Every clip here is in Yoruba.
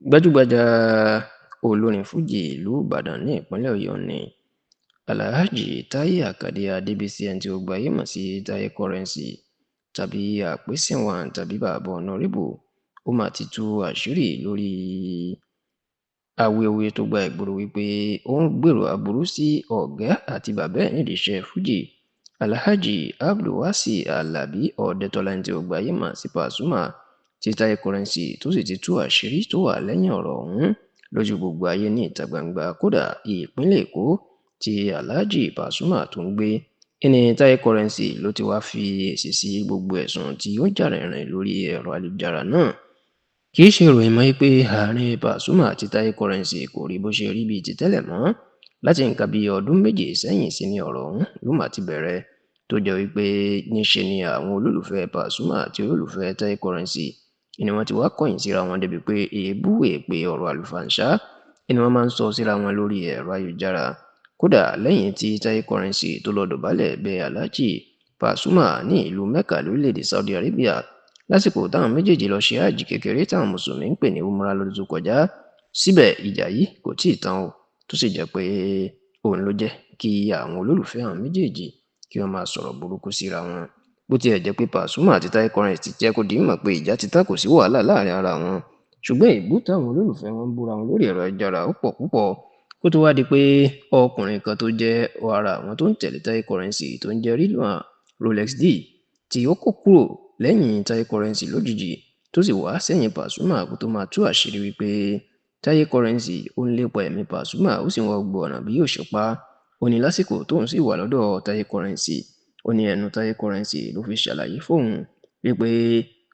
Gbajúgbajà olórin fújì ìlú Ìbàdàn ní ìpínlẹ̀ Ọ̀yọ́ ní Alhaji Taye Akande Adébísí, ẹni tí gbogbo ayé mọ̀ sí Taye Currency tàbí Àpèsìnwọ̀n tàbí Bàbá Ọ̀nàrẹ́bù, ó mà ti tú àṣírí lórí awuyewuye tó gba ìgboro wípé ó ń gbèrò aburú sí ọ̀gá àti bàbá ẹ̀ nídìí iṣẹ́ fújì, Alhaji Abdulwasi Alabi Ọ̀dẹ́tọ́lá, ẹni tí gbogbo ayé mọ̀ sí Pasuma, tí Taye Currency tó sì ti tú àṣírí tó wà lẹ́yìn ọ̀rọ̀ ọ̀hún lójú gbogbo ayé ní ìta gbangba. Kódà ìpínlẹ̀ Èkó tí Alhaji Pasuma tó ń gbé ní Taye Currency ló ti wáá fi èsì sí gbogbo ẹ̀sùn tí ó ń jà rìnrìn lórí ẹ̀rọ ayélujára náà. Kì í ṣe ìròyìn mọ́ pé àárín Pasuma àti Taye Currency kò rí bó ṣe rí bíi ti tẹ́lẹ̀ mọ́. Láti nǹkan bíi ọdún 2 sẹ́yìn sí ni ọ̀rọ̀ ọ̀hún ló mà ti bẹ̀rẹ̀, tó jẹ́ wípé níṣe ni àwọn olólùfẹ́ Pasuma àti olólùfẹ́ Taye Currency ni wọ́n ti wá kọ̀yìn síra wọn débi pé èébú, èpè, ọ̀rọ̀ àlùfàǹṣá ni wọ́n máa ń sọ síra wọn lórí ẹ̀rọ ayélujára. Kódà lẹ́yìn tí Taye Currency tó lọ dọ̀bálẹ̀ bẹ Alhaji Pasuma ní ìlú Mecca lórílẹ̀‐èdè Saudi Arabia lásìkò táwọn méjèèjì lọ ṣe hajj kékeré táwọn mùsùlùmí ń pè ní umrah lọ́dún tó kọjá, síbẹ̀ ìjà yìí kò tíì tán o, tó sì jẹ́ pé òun ló jẹ́ kí àwọn olólùfẹ́ àwọn méjèèjì kí wọ́n máa sọ̀rọ̀ burúkú síra wọn. Bó tiẹ̀ jẹ́ pé Pasuma àti Taye Currency ti jẹ́ kó di mímọ̀ pé ìjà ti tán, kò sí wàhálà láàrin ara wọn, ṣùgbọ́n èébú táwọn olólùfẹ́ wọn ń búra wọn lórí ẹ̀rọ ayélujára ó pọ̀ púpọ̀, kó tó wá di pé ọkùnrin kan tó jẹ́ ara àwọn tó ń tẹ̀lé Taye Currency tó ń jẹ́ Rilwan Rolex D tí ó kó kúrò lẹ́yìn Taye Currency lójijì tó sì wá sẹ́yìn Pasuma kó tó máa tú àṣírí wípé Taye Currency ó ń lépa ẹ̀mí Pasuma, ó sì ń wá gbogbo ọ̀nà bí yóò ṣe pa á. Ó ní lásìkò tóun sì wà lọ́dọ̀ Taye Currency, ó ní ẹnu Taye Currency ló fi ṣàlàyé fóun wípé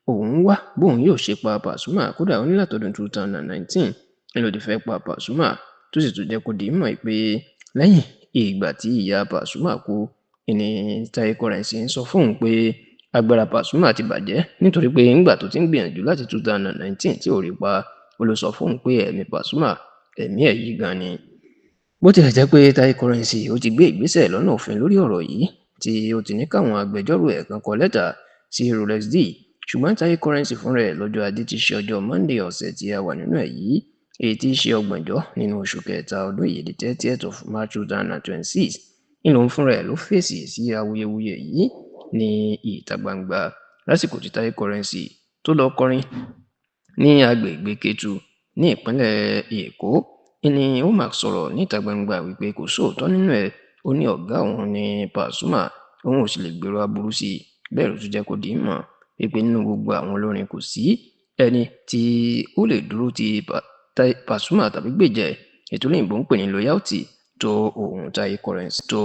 òun wá bóun yóò ṣe pa Pasuma. Kódà ó ní látọdún 2019 ní ló ti fẹ́ pa Pasuma, tó sì tún jẹ́ kó di mímọ̀ pé lẹ́yìn ìgbà tí ìyá Pasuma kú ní Taye Currency ń sọ fóun pé agbára Pasuma ti bàjẹ́, nítorí pé ńgbà tó ti ń gbìyànjú láti 2019 tí ò rí pa, ó ló sọ fóun pé ẹ̀mí Pasuma, ẹ̀mí ẹ̀ yí gan ni. Bó tilẹ̀ jẹ́ pé Taye Currency ó ti gbé ìgbésẹ̀ lọ́nà òfin lórí ọ̀rọ̀ yìí, tí ó ti ní káwọn agbẹjọ́rò ẹ̀ kan kọ lẹ́tà sí Rolex D, ṣùgbọ́n Taye Currency fúnra ẹ̀ lọ́jọ́ Ajé tí í ṣe ọjọ́ Monday ọ̀sẹ̀ tí a wà nínú ẹ̀ yìí, èyí tí í ṣe ọgbọ̀njọ́ nínú oṣù kẹta ọdún yìí, the 30th of March 2026, ń lòun fúnra ẹ̀ ló fèsì sí awuyewuye yìí ní ìta gbangba lásìkò tí Taye Currency tó lọ kọrin ní agbègbè Kétu ní ìpínlẹ̀ Èkó. Ní ó máa sọ̀rọ̀ níta gbangba wípé kò sóòótọ́ nínú ẹ̀. Ó ní ọ̀gá òun ní Pasuma, òun ò sì lè gbèrò aburú sí i. Bẹ́ẹ̀ ló tún jẹ́ kó di mímọ̀ wípé nínú gbogbo àwọn olórin, kò sí ẹni tí ó lè dúró ti Pasuma tàbí gbèjẹ ètò olóyìnbó ń pè ní loyalty tó òun Taye Currency tó.